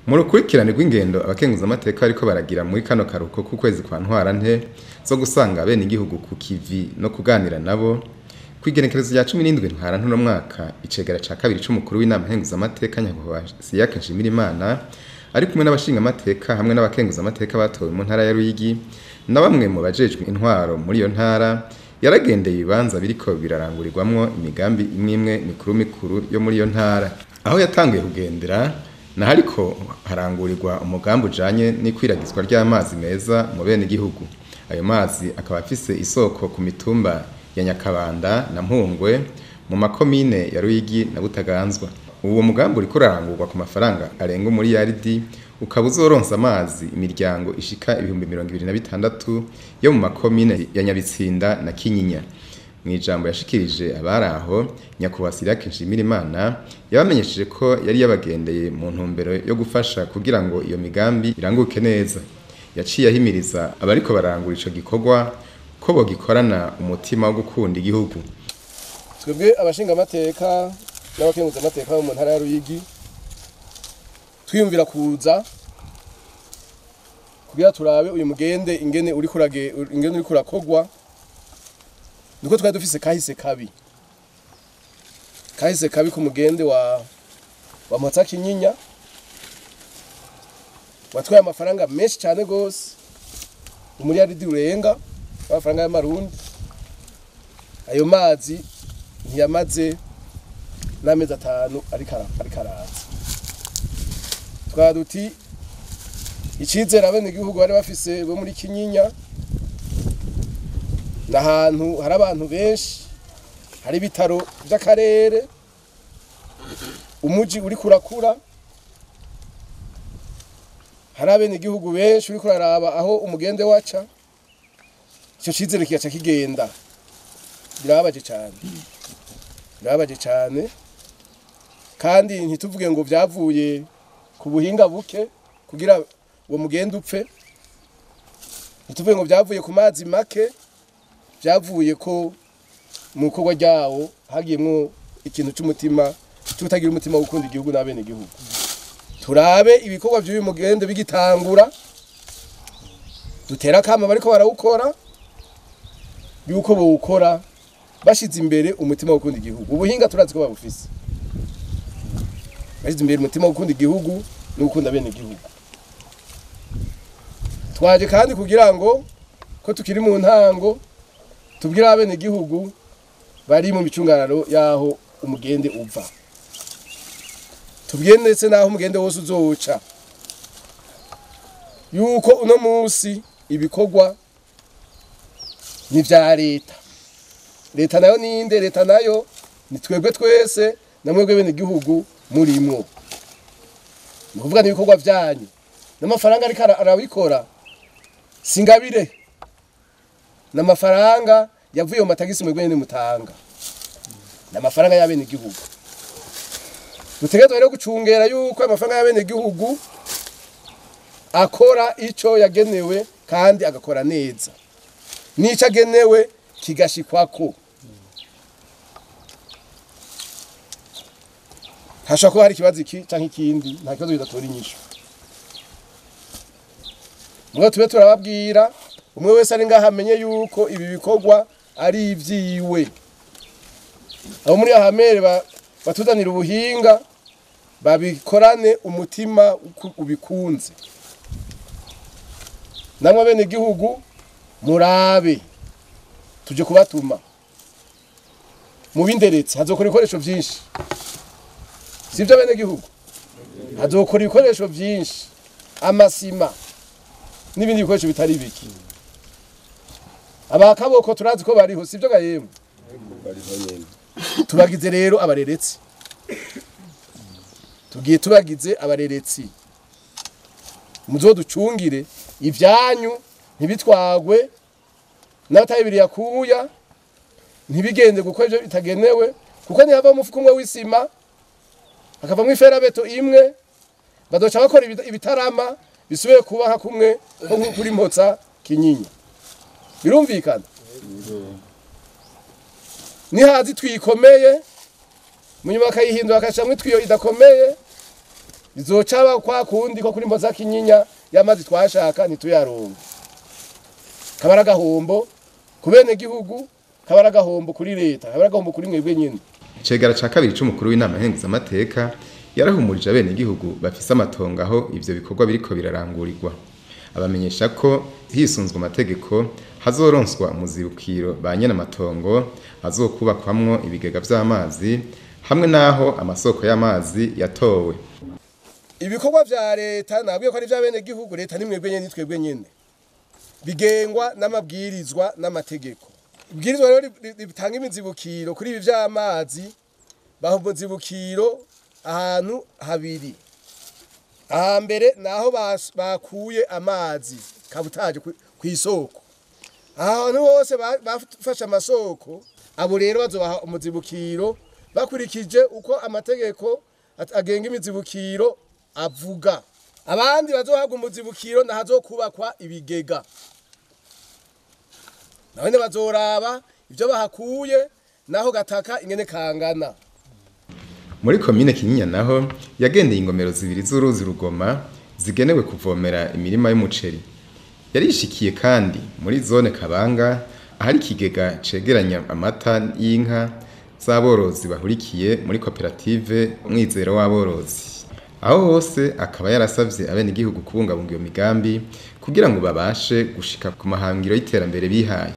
Mu rukurikirane rw'ingendo abakenguzamateka bariko baragira muri kano karuhuko k'ukwezi kwa Ntwarante zo gusanga bene igihugu ku kivi no kuganira nabo, kw'igenekerezo rya 17 Ntwarante uno mwaka, icegera ca kabiri c'umukuru w'inama nkenguzamateka Nyakubahwa Cyriaque Nshimirimana ari kumwe n'abashingamateka hamwe n'abakenguzamateka batowe mu ntara ya Ruyigi na bamwe mu bajejwe intwaro muri iyo ntara, yaragendeye ibibanza biriko birarangurirwamwo imigambi imwe imwe mikuru mikuru yo muri iyo ntara. Aho yatanguye kugendera naho ariko harangurirwa umugambi ujanye n'ikwiragizwa ry'amazi meza mu bene igihugu. Ayo mazi akaba afise isoko ku mitumba ya Nyakabanda na Mpungwe mu makomine ya Ruyigi na Butaganzwa. Uwo mugambi uriko urarangurwa ku mafaranga arenga umuriyaridi, ukaba uzoronsa amazi imiryango ishika 26,000 yo mu makomine ya Nyabitsinda na Kinyinya. Mw'ijambo yashikirije abari aho, Nyakubahwa Cyriaque Nshimirimana yabamenyesheje ko yari yabagendeye mu ntumbero yo gufasha kugira ngo iyo migambi iranguke neza. Yaciye ahimiriza abariko barangura ico gikorwa ko bogikorana umutima wo gukunda igihugu. Twebwe abashingamateka n'abakenguzamateka bo mu ntara ya Ruyigi twiyumvira kuza kugira turabe uyu mugende ingene uri kurage, ingene uri kurakogwa, niko twari dufise kahise kabi, kahise kabi ku mugende wa Mpotsa Kinyinya watwaye amafaranga menshi cyane gose, umuriyaridi urenga amafaranga y'amarundi. Ayo mazi ntiyamaze n'amezi 5 ariko araza. Twaduti icizere abene igihugu bari bafise bo muri Kinyinya, n'ahantu hari abantu benshi, hari ibitaro by'akarere, umuji uri kurakura, hari abene igihugu benshi uri kuraraba aho umugende waca, icyo cizere kigaca kigenda. Birababaje cyane, birababaje cyane. Kandi ntituvuge ngo byavuye ku buhinga buke kugira uwo mugende upfe, ntituvuge ngo byavuye ku mazi make, byavuye ko mu bikorwa ryawo hagiyemwo ikintu c'umutima, c'utagira umutima wo gukunda igihugu n'abene igihugu. Turabe ibikorwa by'uyu mugende bigitangura, dutera akamo bariko barawukora yuko bawukora bashize imbere umutima wo gukunda igihugu. Ubuhinga turazi ko babufise, bashize imbere umutima wo gukunda igihugu no gukunda bene igihugu. Twaje kandi kugira ngo ko tukiri mu ntango tubwire abene igihugu bari mu micungararo yaho umugende uva, tubwire ndetse naho umugende wose uzoca, yuko uno munsi ibikorwa ni vya leta. Leta nayo ninde? Leta nayo ni twebwe twese na mwebwe bene igihugu murimwo. Ni kuvuga n'ibikorwa vyanyu n'amafaranga ariko arabikora singabire, n'amafaranga yavuye mu matagisi mwebwe nyene mutanga, n'amafaranga y'abene igihugu. Dutegerezwa rero gucungera yuko amafaranga y'abene igihugu akora ico yagenewe kandi agakora neza, n'ico agenewe kigashikwako. Hashobora kuba hari ikibazo iki canke ikindi, nta kibazo kidatora inyishu. Mugabo tube turababwira umwe wese ari ngaha amenye yuko ibi bikorwa ari ivyiwe. Abo muri Ahamere batuzanira ubuhinga babikorane umutima ubikunze. Namwe bene igihugu murabe tuje kubatuma mubinderetse, hazokora ibikoresho vyinshi, sivyo bene igihugu? Hazokora ibikoresho vyinshi, amasima n'ibindi bikoresho bitari biki. Abakaboko turazi ko bariho, sivyo gahemwe? Tubagize rero abareretsi, tugiye tubagize abareretsi, muzoducungire ivyanyu ntibitwagwe n'abatabiriye akuya, ntibigende gukora ivyo bitagenewe, kuko ntihava umufuko umwe w'isima hakavamwo iferabeto imwe, bazoca bakora ibitarama bisubiye kuba nka kumwe nko kuri Mpotsa Kinyinya. Birumvikana? Nihazi twikomeye, munyuma bakayihindura bakashiramwo itwiyo idakomeye, Bizocaba kwa kundi ko kuri Mpoza Kinyinya y'amazi twashaka ntituyaronke. Kabara gahombo ku bene gihugu, kabara gahombo kuri leta, kabara gahombo kuri mwebwe nyene. Icegera ca kabiri c'umukuru w'inama nkenguzamateka yarahumurije abenegihugu bafise amatongo aho ivyo bikorwa biriko birarangurirwa, abamenyesha ko hisunzwe amategeko hazoronswa umuzibukiro ba nyene amatongo azokubakwamwo ibigega vy'amazi hamwe n'aho amasoko y'amazi yatowe. Ibikorwa vya leta nabwiye ko ari vy'abenegihugu, leta ni mwebwe nyene, twebwe nyene, bigengwa n'amabwirizwa n'amategeko. Ibwirizwa rero ritanga imizibukiro kuri ibi vy'amazi, baha umuzibukiro ahantu habiri. Ahambere naho bakuye amazi kabutaje kw'isoko, ahantu hose bafashe amasoko, abo rero bazobaha umuzibukiro bakurikije uko amategeko agenga imizibukiro avuga. Abandi bazohabwa umuzibukiro nahazokubakwa ibigega, nabone bazoraba ivyo bahakuye naho gataka ingene kangana. Muri komine Kinyinya naho yagendeye ingomero zibiri z'uruzi Rugoma zigenewe kuvomera imirima y'umuceri. Yarishikiye kandi muri zone Kabanga ahari ikigega cegeranya amata y'inka z'aborozi bahurikiye muri koperative Umwizero w'aborozi. Aho hose akaba yarasavye abenegihugu kubungabunga iyo migambi kugira ngo babashe gushika ku mahangiro y'iterambere bihaye.